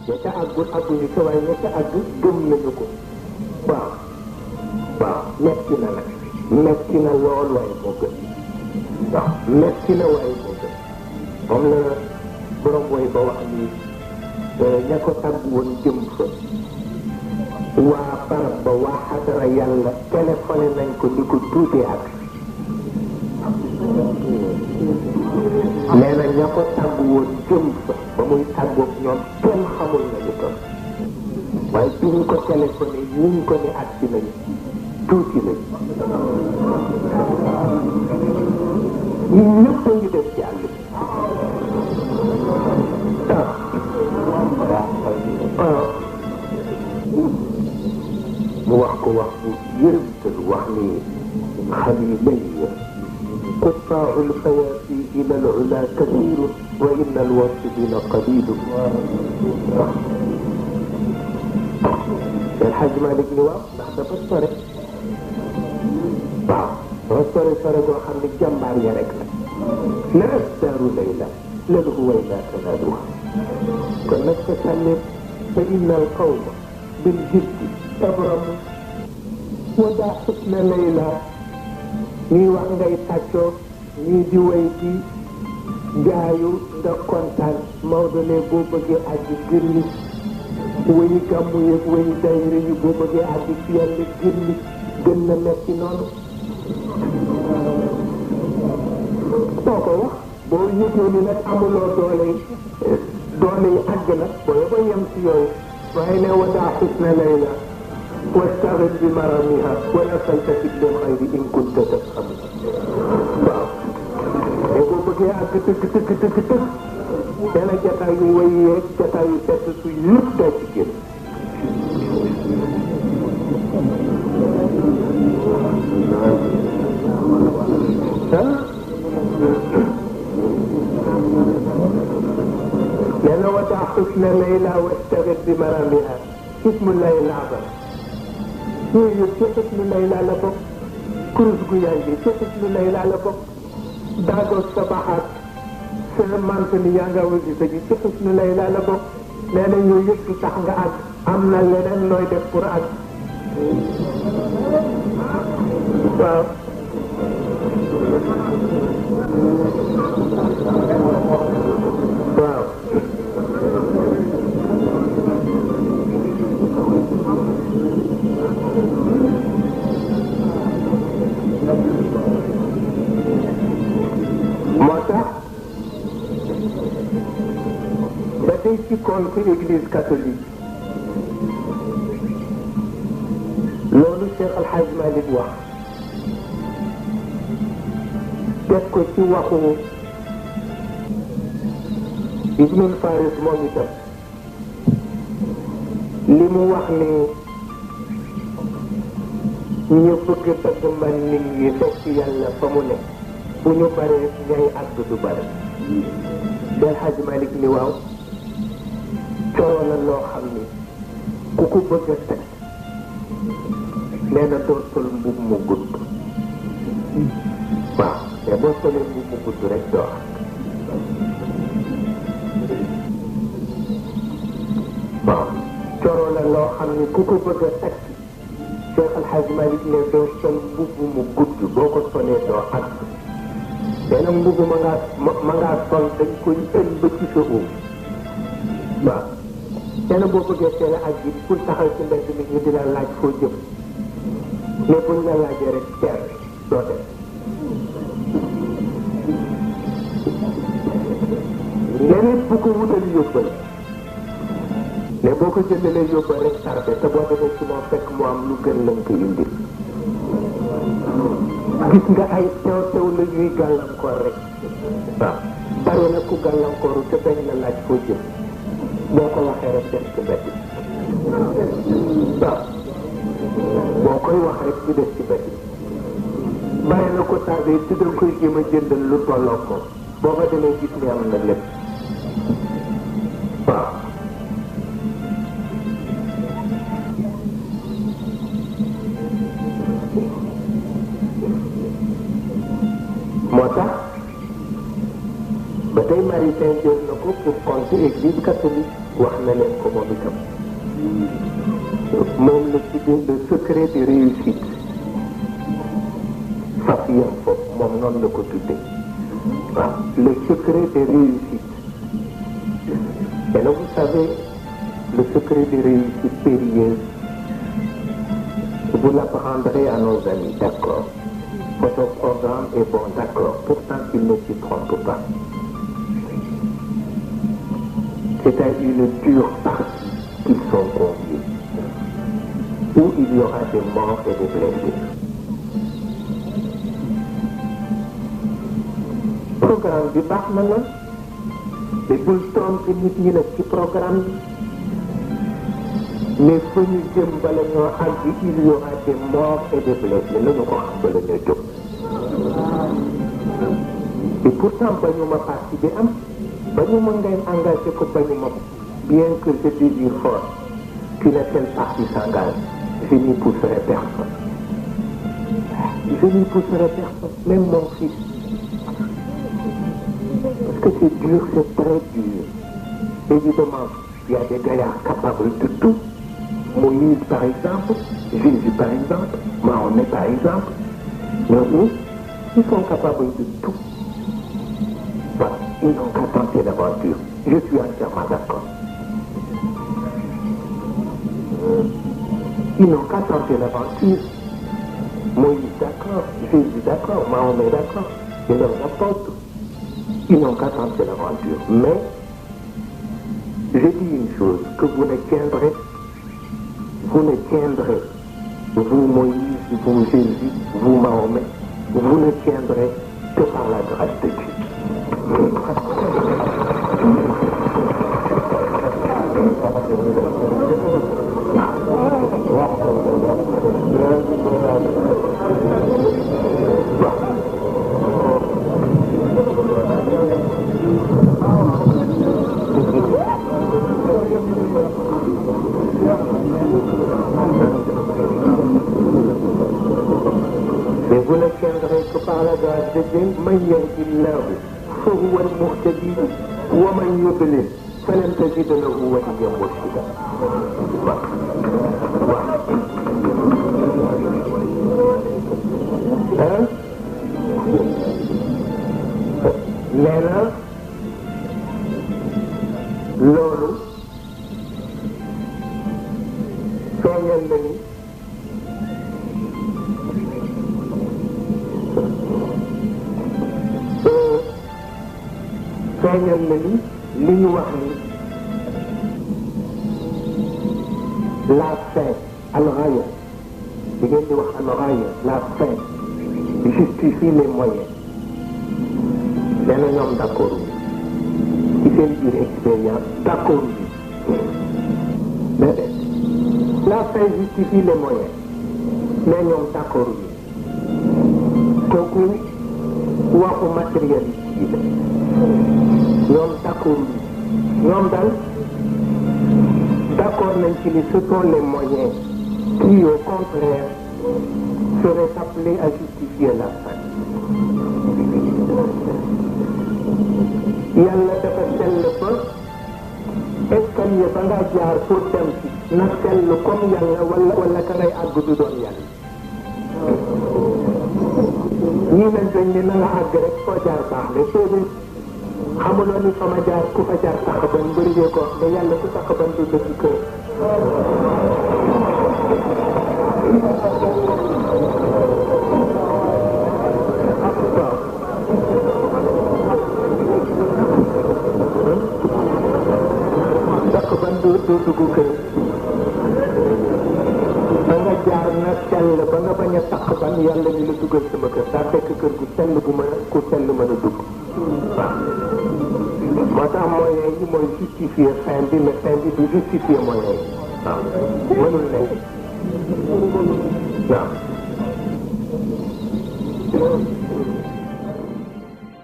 ña ca àggul àgguñu ca waaye ña ca àgg gëm nañu ko waaw waaw metti na nag metti na lool waaye moo gën waaw metti na waaye moo gën moom la borom woy ba wax ni ña ko tàgg woon jëm fa waa barab ba waa xadara yàlla téléphoné nañ ko ni ko tuutee ak nee na ña ko tàgg woon jëm fa ba muy tàggoog ñoom kenn xamul nañu ko waaye bi ñu ko téléphoné ñu ko ni agsi nañu tuuti lañu ñun ñëpp a ngi def ci àll bi mu wax ko wax bu yërëmtal wax ni xalilay قطاع الفواتي إلى العلا كثير وإن الواصلين قليل الحاج مالك نواف نحن بصري بصري فرق وحمد الجمع يرك لا أستار ليلة للهويلا تنادوها كنا تسلم فإن القوم بالجد تبرم ودع حسن ليلة ñii wax ngay tàccoo ñii di way di jaayu nga kontaan Maodo ne boo bëggee àgg gërli wayi gàmmu yeeg wayi dayre yi boo bëggee àgg ci yàlla gërli gën na metti noonu soo ko wax boo yëgee ni nag amuloo doole yi àgg nag booy ba yem ci yooyu waaye ne wadaa xusna layla واستغل بمرامها ولا تلتفت للخير ان كنت تفهم يقول بك يا تك تك تك تك انا جتاي ويك جتاي تسس يبدا تجيب لأن ودع حسن ليلى واستغل بمرامها اسم الله الأعظم yooyu yëpp ci xisnu layla la bokk kurus gu yaay bi ci xisnu layla la bokk daagoog sa baxaat sa mantali yaa nga wasi sa ji ci xisnu layla la bokk nee na yooyu yëpp du tax nga àgg am na leneen looy def pour àgg waaw waaw moo tax ba tey ci compte église catholique loolu Cheikh Al Hadj Malick wax def ko ci waxu Ibnul Faris moom itam li mu wax ni ñu bëgg bëgg man nit ñi fekk yàlla fa mu ne bu ñu baree ñay àgg du bare Cheikh Hadj Malick ni waaw coro la loo xam ni ku ko bëgg a teg nee na doo sol mbub mu gudd waaw mais boo solee mbub mu gudd rek doo àgg waaw coro la loo xam ni ku ko bëgg a teg Cheikh Al Hadj Malick ne doo sol mbub mu gudd boo ko solee doo àgg mais nag mbubb ma ngaa sol dañ koy ël ba ci sa óom waaw nee na boo bëggee teel a àgg it pour taxaw ci mbedd mi ñu di la laaj foo jëm mais buñ la laajee rek teer doo def leneen bu ko wutal yóbbal mais boo ko jëndalee yóbbal rek tardé te boo demee ci moom fekk mu am lu gën lañ ko indi gis nga ay tew tew la ñuy gàllankoor rek waaw bari na ku gàllankooru te dañ la laaj foo jëm boo ko waxee rek def ci mbedd waaw boo koy wax rek ci def ci mbedd bari na ko tardé te da koy jéem a jëndal lu tolloog moom boo ko demee gis ni am na lépp waaw moo tax ba tey mari américain jël na ko pour compter église catholique wax na leen ko moom itam moom la tuddee le secret de réussite Safiyam foofu moom noonu la ko tuddee waaw le secret de réussite. Et là, vous savez, le secret de réussite périlleuse, vous l'apprendrez à nos amis, d'accord. Votre programme est bon, d'accord, pourtant il ne s'y trompe pas. C'est à une dure partie qu'ils sont conviés, où il y aura des morts et des blessés. Programme du Bahmana, te bul tromper nit ñi nag ci programme bi mais fu ñu jëm bala ñoo àgg il y aura des morts et des blessés nañu ko xam bala ñoo jóg. Et pourtant ba ñu ma parti bi am ba ñu ma ngay engagé ko ba ñu ma bien que je désire fort qu'une telle partie s'engage je n'y pousserai personne. Je n'y pousserai personne, même mon fils. Parce que c'est dur, c'est très dur. Évidemment, il y a des gaillards capables de tout. Moïse, par exemple, Jésus, par exemple, Mahomet, par exemple. Mais eux, ils sont capables de tout. Voilà, ils n'ont qu'à tenter l'aventure. Je suis entièrement d'accord. Ils n'ont qu'à tenter l'aventure. Moïse, d'accord. Jésus, d'accord. Mahomet, d'accord. Et leurs apôtres. Ils n'ont qu'à tenter l'aventure. Mais, je dis une chose, que vous ne tiendrez, vous Moïse, vous Jésus, vous Mahomet, vous ne tiendrez que par la grâce de Dieu. Mais vous ne tiendrez que par la grâce de Dieu. من يهد الله فهو المهتدي ومن يضلل فلن تجد له وليا مرشدا. nee na loolu feeñal na ni feeñal na ni li ñu wax ni la fin al-ghaya li ngeen di wax al-ghaya la fin justifie les moyens nee na ñoom d'accord ci seen biir expérience d'accord déedéet la fin justifie les moyens mais ñoom d'accord kooku waxu matérialiste yi la ñoom d'accord ñoom daal d'accord nañ ci ni ce sont les moyens qui au contraire seraient appelés à justifier la fin. yàlla dafa sell ba escalier ba nga jaar pour dem ci na sell comme yàlla wala ka ngay àgg du doon yàlla. ñii nañ dañ ni na nga àgg rek foo jaar baax de soobu xamuloo ni fa ma jaar ku fa jaar taxaban mbërigee ko wax de yàlla ku taxaban du dëkk kër. du dugg kër ba nga jaar na sell ba nga bañ a taq ban yàlla ni la dugal sama kër daa fekk kër gu sell bu mën a ku sell mën a dugg waaw moo tax moyen yi mooy justifier fin bi mais fin bi du justifier moyen yi waaw mënul nekk waaw